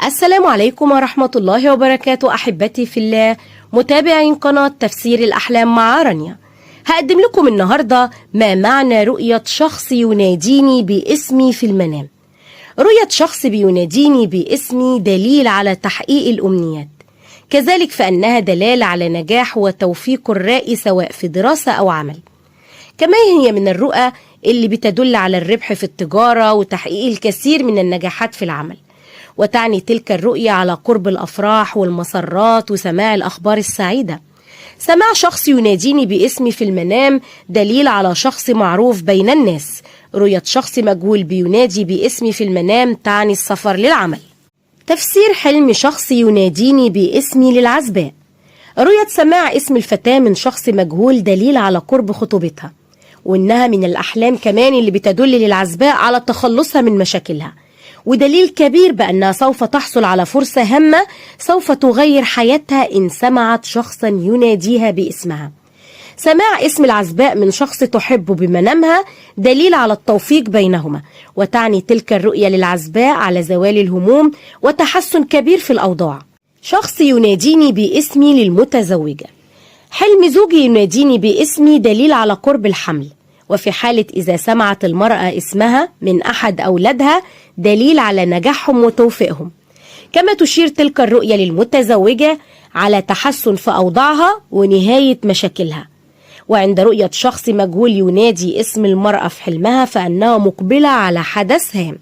السلام عليكم ورحمة الله وبركاته أحبتي في الله متابعين قناة تفسير الأحلام مع رانيا. هقدم لكم النهاردة ما معنى رؤية شخص يناديني باسمي في المنام. رؤية شخص بيناديني باسمي دليل على تحقيق الأمنيات، كذلك فإنها دلالة على نجاح وتوفيق الرائي سواء في دراسة أو عمل. كما هي من الرؤى اللي بتدل على الربح في التجارة وتحقيق الكثير من النجاحات في العمل، وتعني تلك الرؤية على قرب الأفراح والمسرات وسماع الأخبار السعيدة. سماع شخص يناديني باسمي في المنام دليل على شخص معروف بين الناس. رؤية شخص مجهول بينادي باسمي في المنام تعني السفر للعمل. تفسير حلم شخص يناديني باسمي للعزباء. رؤية سماع اسم الفتاة من شخص مجهول دليل على قرب خطوبتها، وإنها من الأحلام كمان اللي بتدل للعزباء على تخلصها من مشاكلها، ودليل كبير بأنها سوف تحصل على فرصة هامة سوف تغير حياتها إن سمعت شخصا يناديها باسمها. سماع اسم العزباء من شخص تحبه بمنامها دليل على التوفيق بينهما، وتعني تلك الرؤية للعزباء على زوال الهموم وتحسن كبير في الأوضاع. شخص يناديني باسمي للمتزوجة. حلم زوجي يناديني باسمي دليل على قرب الحمل، وفي حالة إذا سمعت المرأة اسمها من أحد أولادها دليل على نجاحهم وتوفيقهم. كما تشير تلك الرؤية للمتزوجة على تحسن في أوضاعها ونهاية مشاكلها. وعند رؤية شخص مجهول ينادي اسم المرأة في حلمها فإنها مقبلة على حدث هام.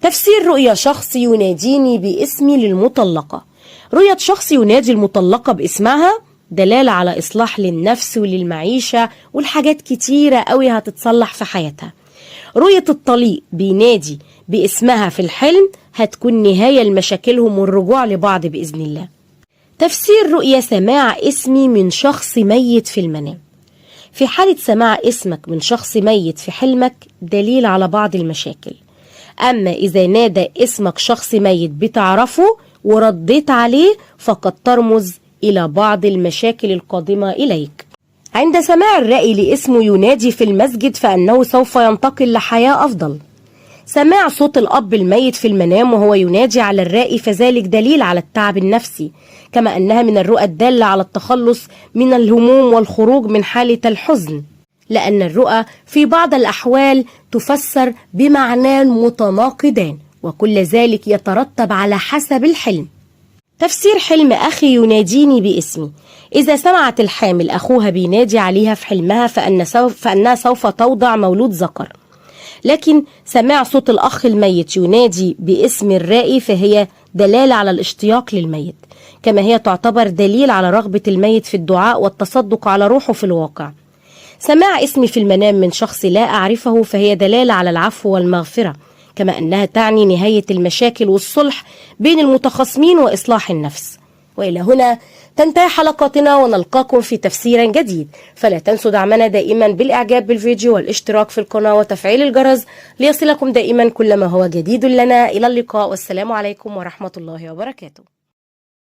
تفسير رؤية شخص يناديني باسمي للمطلقة. رؤية شخص ينادي المطلقة باسمها دلالة على إصلاح للنفس وللمعيشة والحاجات كتيرة قوي هتتصلح في حياتها. رؤية الطليق بينادي باسمها في الحلم هتكون نهاية لمشاكلهم والرجوع لبعض بإذن الله. تفسير رؤية سماع اسمي من شخص ميت في المنام. في حالة سماع اسمك من شخص ميت في حلمك دليل على بعض المشاكل. أما إذا نادى اسمك شخص ميت بتعرفه ورديت عليه فقد ترمز إلى بعض المشاكل القادمة إليك. عند سماع الرائي لاسمه ينادي في المسجد فإنه سوف ينتقل لحياة أفضل. سماع صوت الأب الميت في المنام وهو ينادي على الرائي فذلك دليل على التعب النفسي، كما أنها من الرؤى الدالة على التخلص من الهموم والخروج من حالة الحزن، لأن الرؤى في بعض الأحوال تفسر بمعنان متناقضان، وكل ذلك يترتب على حسب الحلم. تفسير حلم أخي يناديني باسمي. إذا سمعت الحامل أخوها بينادي عليها في حلمها فأنها سوف توضع مولود ذكر، لكن سماع صوت الأخ الميت ينادي باسم الرائي فهي دلالة على الاشتياق للميت، كما هي تعتبر دليل على رغبة الميت في الدعاء والتصدق على روحه في الواقع. سماع اسمي في المنام من شخص لا أعرفه فهي دلالة على العفو والمغفرة، كما أنها تعني نهاية المشاكل والصلح بين المتخاصمين وإصلاح النفس. وإلى هنا تنتهي حلقاتنا ونلقاكم في تفسير جديد، فلا تنسوا دعمنا دائما بالإعجاب بالفيديو والاشتراك في القناة وتفعيل الجرس ليصلكم دائما كل ما هو جديد لنا. إلى اللقاء والسلام عليكم ورحمة الله وبركاته.